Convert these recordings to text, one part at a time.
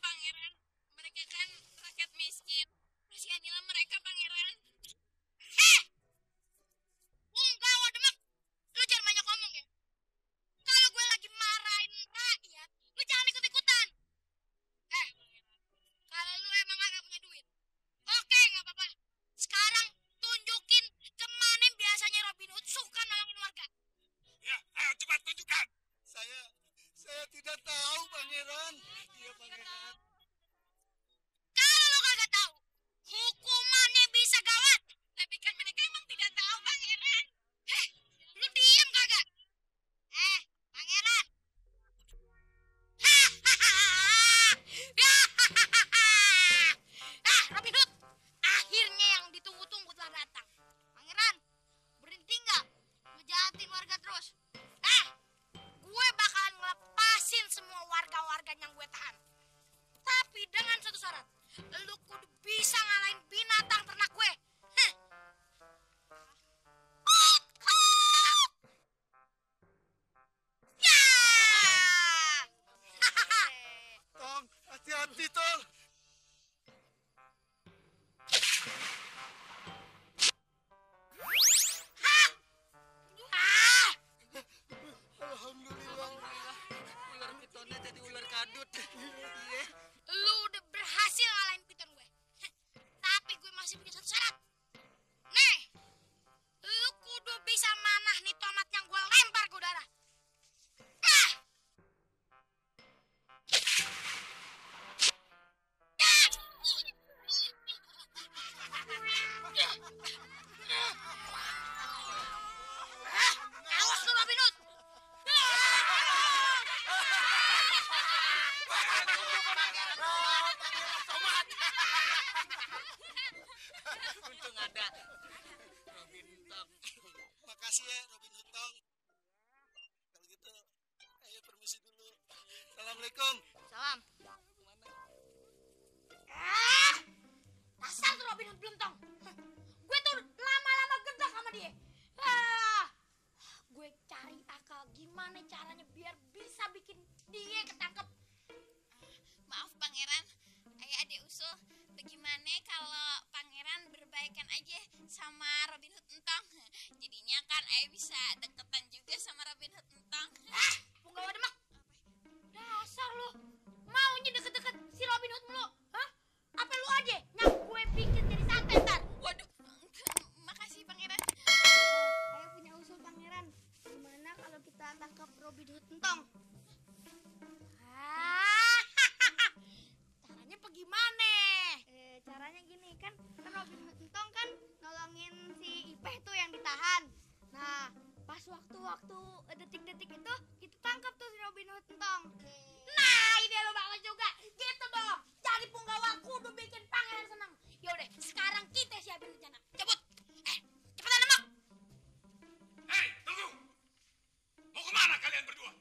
Pangeran. Mereka kan rakyat miskin. Kasihanilah mereka, Pangeran. Heh! Enggak, Wademek. Lu jangan banyak ngomong ya. Kalau gue lagi marahin rakyat, lu jangan ikut-ikutan. Eh, kalau lu emang agak punya duit, oke, nggak apa-apa. Sekarang tunjukin kemana biasanya Robin Hood suka nolongin warga. Ya, ayo cepat tunjukkan. Saya tidak tahu, Pangeran. Iya, Pangeran. Kalau lu kagak tahu, hukumannya bisa gawat. Tapi kan mereka emang tidak tahu, Pangeran. Lu diem kagak? Pangeran. Robin Hood, akhirnya yang ditunggu-tunggu telah datang. Pangeran, berhenti nggak ngejahatin warga terus? Gue bakalan ngelepasin semua warga-warga yang gue tahan. Tapi dengan satu syarat, lu kudu bisa ngalahin binatang ternak gue. Ya! Tong, hati-hati, Tong. Ah! Alhamdulillah. Ular pitonnya jadi ular kadut. Iya. Lu udah berhasil ngalahin piton gue. Tapi gue masih punya satu syarat. Nih, lu kudu bisa manah nih tomat yang gue lempar ke udara. Ah! Awas lu, Robin Hood. Untung ada Robin Tong. Makasih ya, Robin Hood Tong. Kalau gitu, ayo permisi dulu. Assalamualaikum. Salam. Mana? Dasar tuh Robin Hood belum tong. Gue tuh lama-lama gedek sama dia. Gue cari akal gimana caranya biar bisa bikin dia ketangkep. Maaf Pangeran, adik usul. Bagaimana kalau Pangeran berbaikan aja sama Robin Hood entong? Jadinya kan ayah bisa deketan juga sama Robin Hood entong. Punggawa demak. Dasar lu, maunya deket-deket si Robin Hood mulu. Hah? Apa lu aja yang gue bikin jadi santai ntar? Waduh, makasih Pangeran. Saya punya usul, Pangeran. Gimana kalau kita tangkap Robin Hood entong? Caranya bagaimana? Caranya gini kan Robin Hood entong kan nolongin si Ipeh tuh yang ditahan. Nah, pas waktu-waktu detik-detik itu kita tangkap tuh si Robin Hood entong. Nah, ide lo bagus juga. Gitu dong. Jadi punggawa kudu bikin Pangeran senang. Yaudah, sekarang kita siapin rencana. Cabut. Cepetan emak. Hei, tunggu. Mau kemana kalian berdua?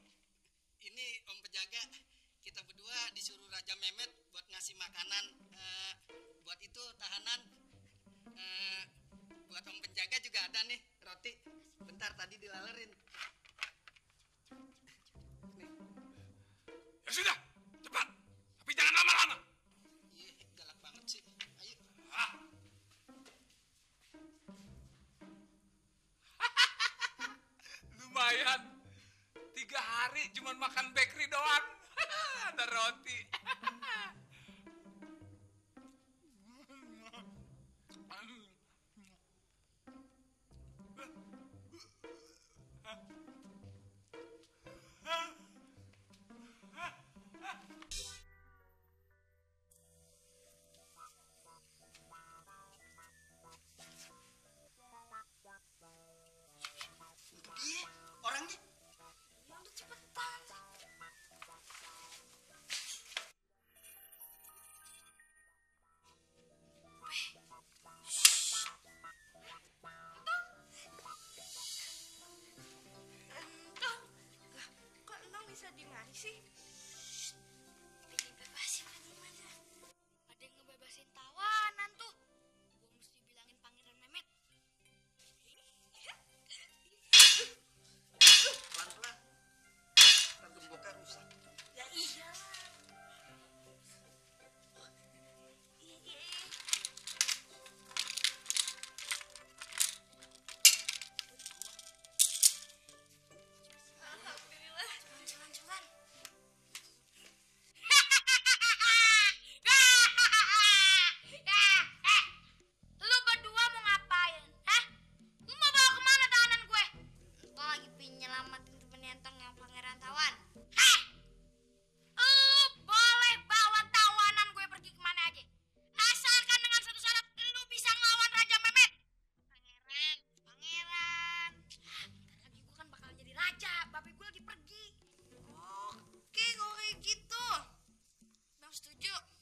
Ini Om Penjaga, kita berdua disuruh Raja Mehmet buat ngasih makanan buat itu tahanan. Buat Om Penjaga juga ada nih roti. Bentar tadi dilalerin. Nih. Ya sudah, cepat. Tapi jangan lama-lama. Iya, galak banget sih. Ayo. Ah. Lumayan. 3 hari cuma makan bakery doang. Ada roti. Iya, orangnya. Udah cepetan. setuju.